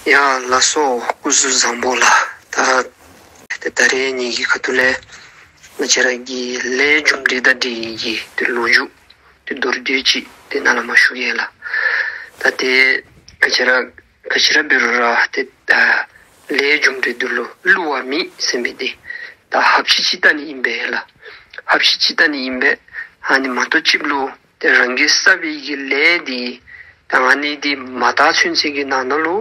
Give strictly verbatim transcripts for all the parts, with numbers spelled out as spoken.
ཡ་ལགས་སོ། སྐུ་གཟུགས་བཟང་པོ་ལགས། ད་ད་ད་རེས་ངེ་གི་ཁ་ཐུག་ལས་ང་བཅས་ར་གི་ལས་རྒྱུ་འབྲས་དང་འབྲེལ་གྱི་ཏེ་ལོ་རྒྱུས་ཏེ་མདོར་བསྡུས་ཅིག་ཏེ་ནཱ་ལས་མར་ཞུ་གེ་ལགས། ད་ཏེ་ང་བཅས་ར་ག་ཅི་ར་འབད་རུང་ར་ཏེ་ད་ལས་རྒྱུ་འབྲས་འདི་ལུ་བསླུ་བ་མེད་ཟེར་མི་འདི་ད་ཧབ་ཤི་ཅིག་ལྟ་ནི་ཨིན་པས་ལགས། ཧབ་ཤི་ཅིག་ལྟ་ནི་ཨིན་པས། ཨ་ནི་མ་གཏོགས་ཅིག་ལུ་ཏེ་རང་གིས་བསགས་པའི་གི་ལས་འདི་ད་ཨ་ནི་འདི་མ་དག་ཚུན་ཚོད་ཀྱི་ནང་ན་ལུ་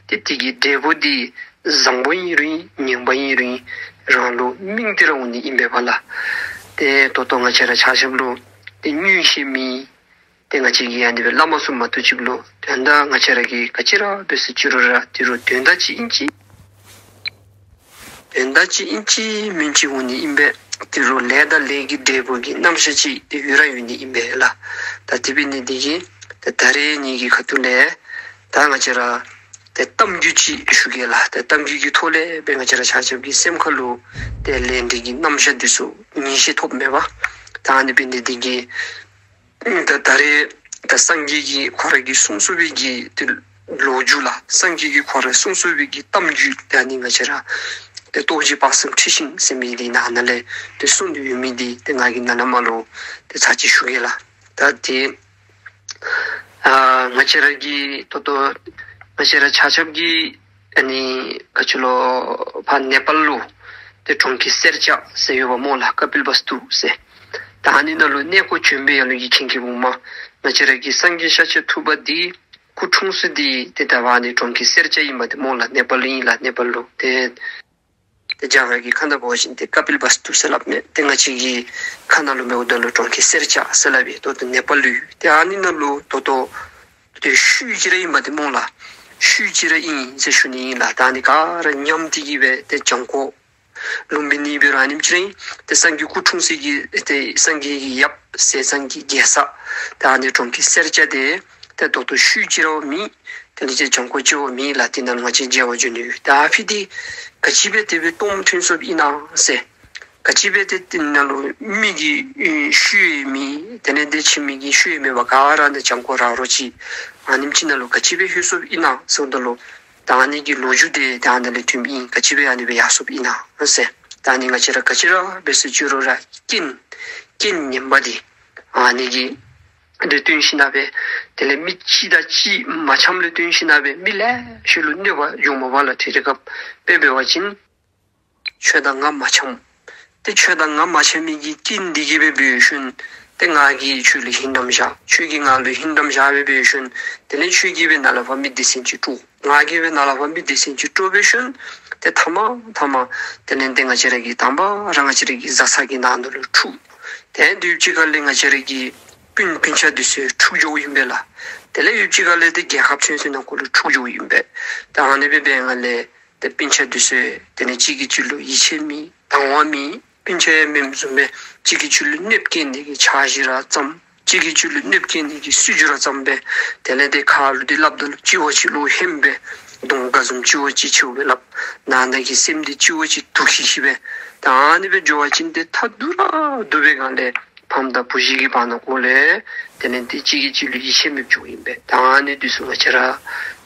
ཏེ་དེ་གི་འབྲས་བུ་འདི་བཟང་པོ་ཨིན་རུང་ངན་པ་ཨིན་རུང་རང་ལུ་སྨིན་ཏེ་ར་འོང་ནི་ཨིན་པས་པ་ལགས། ཏེ་ད་ལྟོ་ང་བཅས་ར་ཆ་ཁྱབ་ལུ་ཏེ་མངོན་ཤེས་མེད། ཏེ་ང་བཅས་ཀྱིས་ཨ་ནི་སྦེ་སླབ་མ་ཚུགས་མ་གཏོགས་ཅིག་ལུ་དོན་དག་ང་བཅས་ར་གིས་ག་ཅི་ར་འབད་ཟེར་ཅི་རུང་ར་ཏི་རུ་དོན་དག་ཅིག་ཨིན་ཅི། དོན་དག་ཅིག་ཨིན་ཅི་མིན་ཅི་འོང་ནི་ཨིན་པས། ཏི་རུ་ལས་དང་ལས་ཀྱི་འབྲས་བུ་གི་རྣམ་གཞག་ཅིག་ཏེ་ཡོད་ར་ཡོད་ནི་ཨིན་པས་ལགས། ད་དེ་འབད་ནི་འདི་གིས་ད་ད་རེས་ངེ་གི་ཁ་ཐུག་ལས་ད་ང་བཅས་ར་ཏེ་གཏམ་རྒྱུད་ཅིག་ཞུ་གེ་ལགས། ཏེ་གཏམ་རྒྱུད་ཀྱི་ཐོག་ལས་སྦེ་ང་བཅས་ར་ཆ་ཁྱབ་ཀྱི་སེམས་ཁ་ལུ་ཏེ་ལས་འབྲས་ཀྱི་རྣམ་གཞག་འདི་ཚུ་ངེས་ཤེས་ཐོབ་མས་པ། ད་ཨ་ནི་འབད་ནི་འདི་གིས་ད་ད་རེས་ད་སངས་རྒྱས་ཀྱིས་ཁོ་ར་གིས་གསུངས་གསུངས་པའི་གི་ཏེ་ལོ་རྒྱུས་ལགས། སངས་རྒྱས་ཀྱིས་ཁོ་ར་གསུངས་གསུངས་པའི་གི་གཏམ་རྒྱུད་ཏེ་ཨ་ནི་ང་བཅས་ར་ཏེ་རྟོགས་བརྗོད་དཔག་བསམ་འཁྲི་ཤིང་ཟེར་མི་འདི་ནང་ན་ལས་ཏེ་གསུངས་ཏེ་ཡོད་མི་འདི་ཏེ་ང་གིས་ནཱ་ལས་མར་ལུ་ཏེ་ཚར་གཅིག་ཞུ་གེ་ལགས། ད་ཏེ་ཨ་ང་བཅས་ར་གི་ད་ལྟོ་ང་བཅས་ར་ཆ་ཁྱབ་ཀྱིས་ཨ་ནི་ག་ཅི་ལོ་ཕར་ནེ་པཱལ་ལུ་ཏེ་གྲོང་ཁྱེར་སེར་སྐྱ་ཟེར་ཡོདཔ་སྨོ་ལགས། ཀ་པིལ་བསྟུ་ཟེར། ད་ཨ་ནི་ནང་ལུ་གནས་སྐོར་བྱོན་པའི་ཡ་ལུ་གིས་མཁྱེན་གེ་འོང་མས། ང་བཅས་ར་གི་སངས་རྒྱས་ཤཱཀྱ་ཐུབ་པ་འདི་སྐུ་འཁྲུངས་ས་འདི་ཏེ་ད་ཨ་ནི་གྲོང་ཁྱེར་སེར་སྐྱ་ཨིནམ་འདི་སྨོ་ལགས། ནེ་པཱལ་ཨིན་ལགས། ནེ་པཱལ་ལུ་ཏེ་ཏེ་རྒྱ་གར་གྱི་ཁ་ནང་འབད་བ་ཅིན་ཏེ་ཀ་པིལ་བསྟུ་ཟེར་སླབ་མས། ཏེ་ང་བཅས་ཀྱི་ཁ་ནང་ལུ་འབདཝ་ད་ལུ་གྲོང་ཁྱེར་སེར་སྐྱ་ཟེར་སླབ་པས། ད་ལྟོ་ནེ་པཱལ་ལུ་ཡོད། ཏེ་ཨ་ནི་ནང་ལུ་ད་ལྟོ་ཏེ་ཤུལ་ཅིག་ར་ཨིནམ་འདི་སྨོ་ལགས། ཤུལ་ཅིག་ར་ཨིན་ཟེར་ཞུ་ནི་ཨིན་ལགས། ད་ཨ་ནི་ག་ར་ཉམས་ཏེ་གི་སྦེ་ཏེ་བྱང་ཁོག་ལུམ་བི་ནི་འབད་རུང་ཨ་ནེམ་ཅིག་ར་ཨིན། ཏེ་སངས་རྒྱས་སྐུ་འཁྲུངས་ས་གི་ཏེ་སངས་རྒྱས་ཀྱི་ཡབ་ཟས་གཙང་གི་རྒྱལ་ས་ད་ཨ་ནི་གྲོང་ཁྱེར་སེར་སྐྱ་འདི་ཏེ་ད་ལྟོ་ཤུལ་ཅིག་ར་མེད། དེ་ལས་ཏེ་བྱང་ཁོག་ཅིག་ར་མེད་ལགས། དེ་ནང་ང་བཅས་མཇལ་བར་འགྱོ་ནི་ཡོད། ད་ཨ་ཕི་འདི་ག་ཅི་སྦེ་དེ་སྦེ་སྟོངམ་ཐོན་སོཔ་ཨིན་ན་ཟེར། ག་ཅི་སྦེ་ཏེ་དེ་ནང་ལུ་མི་གི་ཨེ་ཤུལ་ཡང་མེད། དེ་ལས་ཏེ་ཁྱིམ་གྱི་ཤུལ་ཡང་མེད་པར་ག་ར་ནི་བྱང་ཁོག་ར་རོ་ཅིག་ཨ་ནེམ་ཅིག་ནང་ལུ་ག་ཅི་སྦེ་ལྷོད་སོཔ་ཨིན་ན་ཟེརཝ་ད་ལུ་ད་ཨ་ནི་གི་ལོ་རྒྱུས་འདི་ད་ཨ་ནི་ལས་ཐོནམ་ཨིན། ག་ཅི་སྦེ་ཨ་ནི་སྦེ་ཡར་སོཔ་ཨིན་ན་ཟེར། ད་ཨ་ནི་ང་བཅས་ར་ག་ཅི་ར་འབད་ཟེར་ཅི་རུང་ར་རྐྱེན་རྐྱེན་ངན་པ་འདི་ཨ་ནི་གིས་ལུ་བརྟེན་ཞིནམ་ལས་དེ་ལས་མི་གཅིག་དང་གཅིག་མ་འཆམ་ལུ་བརྟེན་ཞིནམ་ལས་མི་ལེ་ཤ་ལུ་གནོད་པ་འབྱུངམ་མས་ལགས། ཏེ་དེ་སྐབས་དཔེ་འབད་བ་ཅིན་ཁྱོད་དང་ང་མ་འཆམ། ཏེ་ཁྱོད་དང་ང་མ་འཆམ་མི་གི་རྐྱེན་འདི་གིས་སྦེ་འབད་ཞིནམ་ཏེ་ང་གིས་ཁྱོད་ལུ་ཧིང་འདམ་བཞག། ཁྱོད་ཀྱིས་ང་ལུ་ཧིང་འདམ་བཞག་སྦེ་འབད་ཞིནམ་དེ་ལས་ཁྱོད་ཀྱིས་སྦེ་ནཱ་ལས་ཕར་མི་སྡེ་ཚན་ཅིག་དཀྲོགས། ང་གིས་སྦེ་ནཱ་ལས་ཕར་མི་སྡེ་ཚན་ཅིག་དཀྲོགས་འབད་ཞིནམ་ཏེ་མཐའ་མ་མཐའ་མ་དེ་ལས་ཏེ་ང་བཅས་ར་གི་དང་པ་ར་ང་བཅས་ར་གི་བཟའ་ཚང་གི་ནང་ན་ལུ་འཁྲུག། ཏེ་དེ་ཡུདཔ་ཅིག་ཁ་ལས་ང་བཅས་ར་གི་སྤུན་སྤུན་ཆ་འདི་ཚུ་འཁྲུག་འགྱོཝ་ཨིན་པས་ལགས། དེ་ལས་ཡུདཔ་ཅིག་ཁ་ལས་ཏེ་རྒྱལ་ཁབ་ཚུན་ཚོད་ནང་འཁོད་ལུ་འཁྲུག་འགྱོཝ་ཨིན་པས། ད་ཨ་ནི་སྦེ་འབད་བའི་སྒང་ལས་ཏེ་སྤུན་ཆ་འདི་ཚུ་དེ་ལས་གཅིག་གིས་གཅིག་ལུ་ཡིད་ཆེས་མེད། དང་བ་མེད། སྤུན་ཆ་ཡང་མེནམ་བཟུམ་སྦེ་གཅིག་གིས་གཅིག་ལུ་གནོདཔ་བཀལ་ནི་གི་འཆར་གཞི་ར་བརྩམས། གཅིག་གིས་གཅིག་ལུ་གནོདཔ་བཀལ་ནི་གི་སྲིད་བྱུས་ར་བརྩམས་སྦེ་དེ་ལས་ཏེ་ཁ་ལུ་འདི་སླབ་ད་ལུ་གཅིག་བ་གཅིག་ལུ་ཧེམ་སྦེ་གདོང་ཁ་བཟུམ་གཅིག་བ་གཅིག་ཕྱེཝ་སྦེ་སླབ། ནང་ན་གི་སེམས་འདི་གཅིག་བ་གཅིག་སྡུག་ཤི་ཤི་སྦེ་ད་ཨ་ནི་སྦེ་འགྱོ་བ་ཅིན་ཏེ་ཐ་དུ་ར་དུ་བའི་སྒང་ལས་ཕམ་དང་བུ་གཞི་གི་བར་ན་འཁོད་ལས་དེ་ལས་ཏེ་གཅིག་གིས་གཅིག་ལུ་ཡིད་ཆེས་མེདཔ་འགྱོཝ་ཨིན་པས། ད་ཨ་ནི་འདི་ཚུ་ང་བཅས་ར་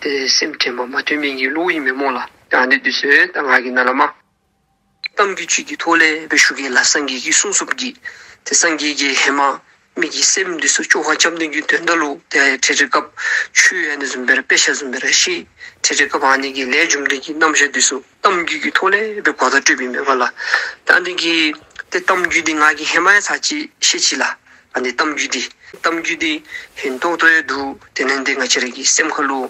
ཏེ་སེམས་དྲན་པ་མ་བཏོན་མི་གི་བློ་ཨིན་མས་སྨོ་ལགས། ད་ཨ་ནི་འདི་ཚུ་ད་ང་གིས་ནཱ་ལས་མར་གཏམ་རྒྱུད་ཅིག་གི་ཐོག་ལས་སྦེ་ཞུ་གེ་ལགས། སངས་རྒྱས་ཀྱིས་གསུངས་གསུངསཔ་གི་ཏེ་སངས་རྒྱས་ཀྱིས་ཧེ་མ་མི་གི་སེམས་འདི་ཚུ་བཅོ་ཁ་རྐྱབ་ནི་གི་དོན་དག་ལུ་ཏེ་ཏེ་དེ་སྐབས་ཆོས་ཨ་ནི་བཟུམ་སྦེ་ར་དཔེ་ཆ་བཟུམ་སྦེ་ར་བཤད། ཏེ་དེ་སྐབས་ཨ་ནི་གི་ལས་རྒྱུ་འབྲས་ཀྱི་རྣམ་གཞག་འདི་ཚུ་གཏམ་རྒྱུད་ཀྱི་ཐོག་ལས་སྦེ་གོ་བརྡ་སྤྲོདཔ་ཨིན་པས་ལགས། ད་ཨ་ནི་གི་ཏེ་གཏམ་རྒྱུད་འདི་ང་གིས་ཧེ་མ་ཡང་ཚར་གཅིག་བཤད་ཅི་ལགས། ཨ་ནི་གཏམ་རྒྱུད་འདི་གཏམ་རྒྱུད་འདི་ཧན་ཏོང་ཏོ་ཡང་འདུག། དེ་ལས་ཏེ་ང་བཅས་ར་གི་སེམས་ཁ་ལུ་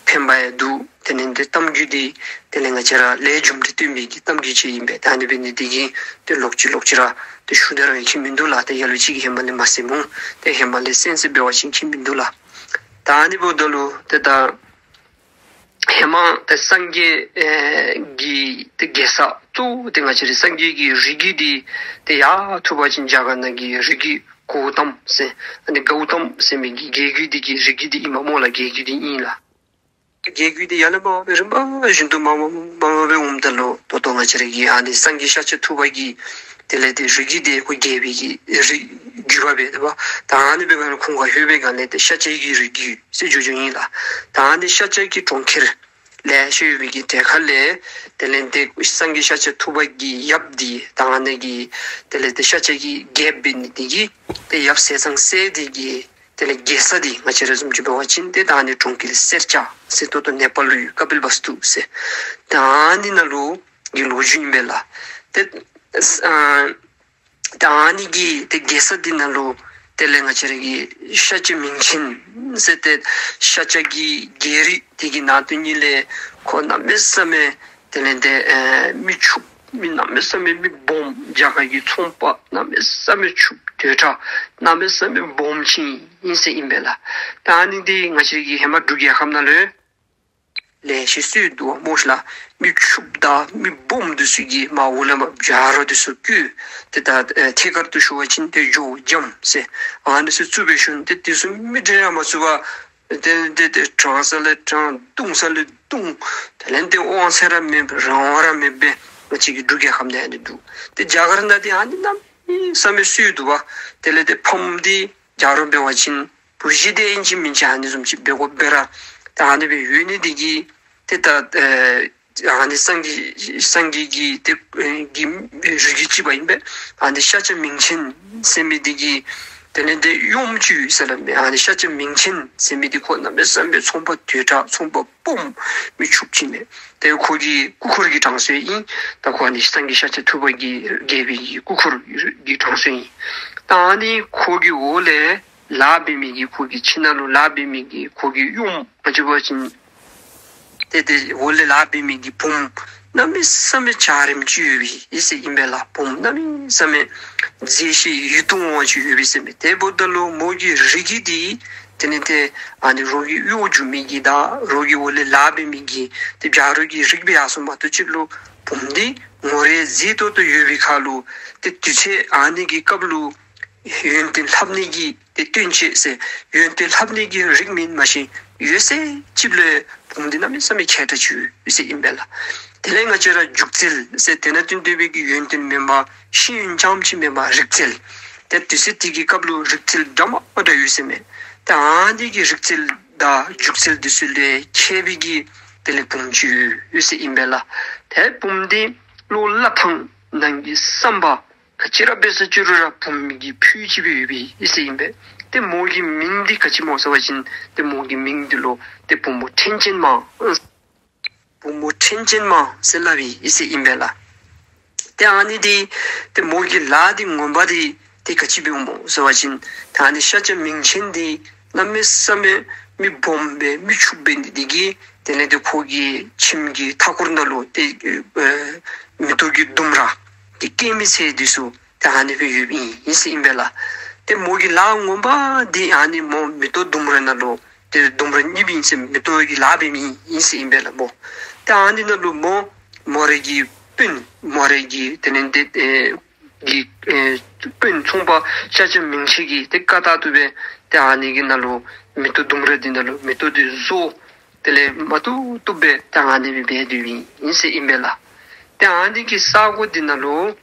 ཕན་པ་ཡང་འདུག། དེ་ལས་ཏེ་གཏམ་རྒྱུད་འདི་དེ་ལས་ང་བཅས་ར་ལས་རྒྱུ་འབྲས་སྟོན་པའི་གི་གཏམ་རྒྱུད་ཅིག་ཨིན་པས། ད་ཨ་ནི་འབད་ནི་འདི་གིས་ཏེ་ལོག་ཅི་ལོག་ཅི་ར་ཏེ་ཞུ་ད་རུང་ཡང་ཁྱད་མིན་འདུག་ལགས། ཏེ་ལ་ལུ་ཅིག་གིས་ཧེ་མ་ལས་མ་གསན་འོང་། ཏེ་ཧེ་མ་ལས་གསན་གསནམ་འབད་བ་ཅིན་ཁྱད་མིན་འདུག་ལགས། ད་ཨ་ནི་འབདཝ་ད་ལུ་ཏེ་ད་ཧེ་མ་ཏེ་སངས་རྒྱས་ཨེ་ཀྱི་ཏེ་རྒྱལ་ས་གཙོ་བོ་ཏེ་ང་བཅས་ར་སངས་རྒྱས་ཀྱི་རིགས་རྒྱུད་འདི་ཏེ་ཡར་ཐུག་པ་ཅིན་རྒྱ་གར་ནང་གི་རིགས་རྒྱུད་གོའུ་ཏམ་ཟེར་ཨ་ནི་གའུ་ཏམ་ཟེར་མི་གི་རྒྱལ་རྒྱུད་འདི་གི་རིགས་རྒྱུད་འདི་ཨིན་མས་སྨོ་ལགས། རྒྱལ་རྒྱུད་འདི་ཨིན་ལགས། རྒྱལ་རྒྱུད་འདི་ཡར་ལས་མར་སྦེ་རིམ་པ་བཞིན་དུ་མར་མར་མར་མར་སྦེ་འོངམ་ད་ལུ་ད་ལྟོ་ང་བཅས་ར་གི་ཨ་ནི་སངས་རྒྱས་ཤཱཀྱ་ཐུབ་པ་གི་དེ་ལས་ཏེ་རིགས་རྒྱུད་འདི་ཁོ་རྒྱལ་པོའི་གི་རིགས་རྒྱུད་པ་སྦེ་འདུག་པ། ད་ཨ་ནི་སྦེ་ག་ལས་ཁོང་ཁ་ལྷོད་པའི་སྒང་ལས་ཏེ་ཤཱཀྱ་གི་རིགས་རྒྱུད་ཟེར་འགྱོ་འགྱོཝ་ཨིན་ལགས། ད་ཨ་ནི་ཤཱཀྱ་གི་གྲོང་ཁྱེར་ ལེ་ཤ་ཡོད་པའི་གི་གྲལ་ཁ་ལས་དེ་ལས་ཏེ་སངས་རྒྱས་ཤཱཀྱ་ཐུབ་པ་གི་ཡབ་འདི་ད་ཨ་ནི་གི་དེ་ལས་ཏེ་ཤཱཀྱ་གི་རྒྱལཔོ་འབད་ནི་འདི་གིས་ཏེ་ཡབ་ཟས་གཙང་སྲས་འདི་གི་དེ་ལས་རྒྱལ་ས་འདི་ང་བཅས་ར་བཟུམ་ཅིག་འབད་བ་ཅིན་ཏེ་ད་ཨ་ནི་གྲོང་ཁྱེར་སེར་སྐྱ་ཟེར་ད་ལྟོ་ནེ་པཱལ་ལུ་ཡོད་ཀ་པིལ་བསྟུ་ཟེར། ད་ཨ་ནི་ནང་ལུ་གི་ལོ་རྒྱུས་ཨིན་པས་ལགས། ཏེ་ཨ་ད་ཨ་ནི་གི་ཏེ་རྒྱལ་ས་འདི་ནང་ལུ་དེ་ལས་ང་བཅས་ར་གི་ཤཱཀྱ་མིང་ཆེན་ཟེར་ཏེ་ཤཱཀྱ་གི་རྒྱལ་རིགས་འདི་གི་ནང་དོན་ཉིད་ལས་ཁོ་གནམ་མེད་ས་མེད་དེ་ལས་ཏེ་ཨེ་མི་ཕྱུགཔོ་མི་གནམ་མེད་ས་མེད་མི་སྦོམ་རྒྱ་གར་གྱི་ཚོང་པ་གནམ་མེད་ས་མེད་ཕྱུགཔོ་དོས་དྲགས་གནམ་མེད་ས་མེད་སྦོམ་ཅིག་ཨིན་ཟེར་ཨིན་པས་ལགས། ད་ཨ་ནི་འདི་ང་བཅས་ཀྱི་ཧེ་མ་འབྲུག་རྒྱལ་ཁབ་ནང་ལུ་ལེ་ཤ་སུ་འདུག་པ་སྨོ་ཤིག་ལགས། མི་ཕྱུགཔོ་དང་མི་སྦོམ་འདི་ཚུ་གིས་མར་འོག་ལས་མར་བྱ་རོག་འདི་ཚུ་བཀོལ་ཏེ་ད་ཨེ་ཐད་ཀར་དུ་ཞུ་བ་ཅིན་ཏེ་ཇོ་བོ་རྒྱ་མཚོ་ཟེར་ཨ་ནི་ཚུ་བཙུགས་སྦེ་ཞིནམ་ཏེ་འདི་ཚུ་མི་འདྲ་མ་བཙུགས་པར་ཏེ་ཏེ་ཏེ་དྲང་ས་ལས་དྲང་བརྡུང་ས་ལས་བརྡུང་། དེ་ལས་ཏེ་དབང་ཚད་ར་མེདཔ་རང་དབང་ར་མེདཔ་སྦེ་ང་བཅས་ཀྱི་འབྲུག་རྒྱལ་ཁབ་ནང་ཨ་ནི་འདུག། ཏེ་རྒྱ་གར་ནང་འདི་ཨ་ནི་གནམ་མེད་ས་མེད་སུ་འདུག་པ། དེ་ལས་ཏེ་ཕམ་འདི་བྱ་རོག་འབད་བ་ཅིན་བུ་གཞི་དེ་ཨིན་ཅི་མིན་ཅི་ཨ་ནི་བཟུམ་ཅིག་འབད་དགོ་པས་ར། ཏེ་ཨ་ནི་སྦེ་ཡོད་ནི་འདི་གིས་ཏེ་ད་ཨེ་ཨ་ནི་སངས་རྒྱས་སངས་རྒྱས་ཀྱི་ཏེ་ཨེ་གི་རིགས་ཀྱི་གཅིག་པ་ཨིན་པས། ཨ་ནི་ཤཱཀྱ་མིང་ཆེན་ཟེར་མི་འདི་གི་དེ་ལས་ཏེ་གཡོགམོ་ཅིག་ཡོད་ཟེར་སླབ་མས། ཨ་ནི་ཤཱཀྱ་མིང་ཆེན་ཟེར་མི་འདི་ཁོ་གནམ་མེད་ས་མེད་ཚོང་པ་དོས་དྲགས་ཚོང་པ་སྦོམ་མི་ཕྱུགཔོ་ཅིག་མས། ཏེ་ཁོ་གི་སྐུ་འཁོར་གྱི་དྲང་སྲོང་ཨིན། ད་ཁོ་ཨ་ནི་སངས་རྒྱས་ཤཱཀྱ་ཐུབ་པ་གི་རྒྱལ་པོའི་གི་སྐུ་འཁོར་གྱི་དྲང་སྲོང་ཨིན། ད་ཨ་ནི་ཁོ་གི་འོག་ལས་ལཱ་འབད་མི་གི་ཁོ་གི་ཁྱིམ་ནང་ལུ་ལཱ་འབད་མི་གི་ཁོ་གི་གཡོགམོ་ང་བཅས་འབད་བ་ཅིན་ཏེ་ཏེ་འོག་ལས་ལཱ་འབད་མི་གི་བུམོ་གནམ་མེད་ས་མེད་འཇའ་རིསམོ་ཅིག་ཡོད་པའི་ཨིན་ཟེར་ཨིན་པས་ལགས། བུམོ་གནམ་མེད་ས་མེད་མཛེས་ཤིང་ཡིད་དུ་འོང་བ་ཅིག་ཡོད་པས་ཟེར་མས། དེ་འབདཝ་ད་ལུ་མོ་གི་རིགས་ཀྱི་འདི་དེ་ལས་ཏེ་ཨ་ནི་རོགས་ཀྱི་གཡོག་རྒྱུག་མི་གི་དང་རོགས་ཀྱི་འོག་ལས་ལཱ་འབད་མི་གི་ཏེ་བྱ་རོག་གི་རིགས་སྦེ་ཡར་སོང་མ་གཏོགས་ཅིག་ལུ་བུམོ་འདི་ངོ་རིས་མཛེས་ཏོག་ཏོ་ཡོད་པའི་ཁར་ལུ་ཏེ་དུས་ཚོད་ཨ་ནི་གི་སྐབས་ལུ་ཡོན་ཏན་ལྷབ་ནི་གི་ཏེ་སྟོན་ཆས་ཟེར་ཡོན་ཏན་ལྷབ་ནི་གི་རིགས་མེན། མ་གཞི་ཡོད་ཚད་ཅིག་ལུ་བུམོ་འདི་གནམ་མེད་ས་མེད་མཁས་དྲགས་ཅིག་ཡོད་ཟེར་ཨིན་པས་ལགས། དེ་ལས་ང་བཅས་ར་རྒྱུག་རྩལ་ཟེར་དེ་ནང་དོན་དེ་སྦེ་གི་ཡོན་ཏན་མེན་པར་ཤེས་ཡོན་རྐྱངམ་ཅིག་མེན་པར་རིག་རྩལ་ཏེ་དུས་ཚོད་དེ་གི་སྐབས་ལུ་རིག་རྩལ་འདྲ་མ་འདྲཝ་ཡོད་ཟེར་མས། ཏེ་ཨ་ནི་གི་རིག་རྩལ་དང་རྒྱུག་རྩལ་འདི་ཚུ་ལས་མཁས་པའི་གི་དེ་ལས་བུམོ་ཅིག་ཡོད་ཟེར་ཨིན་པས་ལགས། ཏེ་བུམོ་འདི་བློ་སླབ་ཐངས་ནང་གི་བསམ་པ་ག་ཅི་ར་འབད་ཟེར་ཅི་རུང་ར་བུམོ་གི་ཕུད་ཅིག་སྦེ་ཡོད་པའི་ཨིན་ཟེར་ཨིན་པས། ཏེ་མོ་གི་མིང་འདི་ག་ཅི་སྨོ་ཟེར་བ་ཅིན་ཏེ་མོ་གི་མིང་འདི་ལུ་ཏེ་བུམོ་ཕྲན་ཅན་མ་བུམོ་ཕྲན་ཅན་མ་ཟེར་སླབ་པའི་ཨིན་ཟེར་ཨིན་པས་ལགས། ཏེ་ཨ་ནི་འདི་ཏེ་མོ་གི་ལཱ་འདི་ངོ་མ་འདི་ཏེ་ག་ཅི་འབདཝ་སྨོ་ཟེར་བ་ཅིན་ད་ཨ་ནི་ཤཱཀྱ་མིང་ཆེན་འདི་གནམ་མེད་ས་མེད་མི་སྦོམ་སྦེ་མི་ཕྱུགཔོ་འབད་ནི་འདི་གིས་དེ་ལས་ཏེ་ཁོ་གི་ཁྱིམ་གྱི་མཐའ་འཁོར་ནང་ལུ་ཏེ་ཨེ་མེ་ཏོག་གི་ལྡུམ་ར་ཏེ་སྐྱེད་མོས་ཚལ་འདི་ཚུ་ཏེ་ཨ་ནི་སྦེ་ཡོདཔ་ཨིན་ཟེར་ཨིན་པས་ལགས། ཏེ་མོ་གི་ལཱ་ངོ་མ་འདི་ཨ་ནི་མོ་མེ་ཏོག་ལྡུམ་ར་ནང་ལུ་ཏེ་ལྡུམ་ར་རྙིངམ་ཨིན་ཟེར་མེ་ཏོག་གི་ལཱ་འབད་མི་ཨིན་ཟེར་ཨིན་པས་ལགས་མོ། ཏེ་ཨ་ནི་ནང་ལུ་མོ་མོ་རའི་གི་སྤུན་མོ་རའི་གི་དེ་ལས་ཏེ་ཨེ་གི་ཨེ་སྤུན་ཚོང་པ་ཤཱཀྱ་མིང་ཆེན་གྱི་ཏེ་བཀའ་ལྟར་དུ་སྦེ་ཏེ་ཨ་ནི་གི་ནང་ལུ་མེ་ཏོག་ལྡུམ་ར་འདི་ནང་ལུ་མེ་ཏོག་འདི་བཟོ། དེ་ལས་མ་བཏུབ་བཏུབ་སྦེ་ཏེ་ཨ་ནི་སྦེ་འབད་དོ་ཨིན་ཟེར་ཨིན་པས་ལགས། ཏེ་ཨ་ནི་གི་ས་གོ་འདི་ནང་ལུ་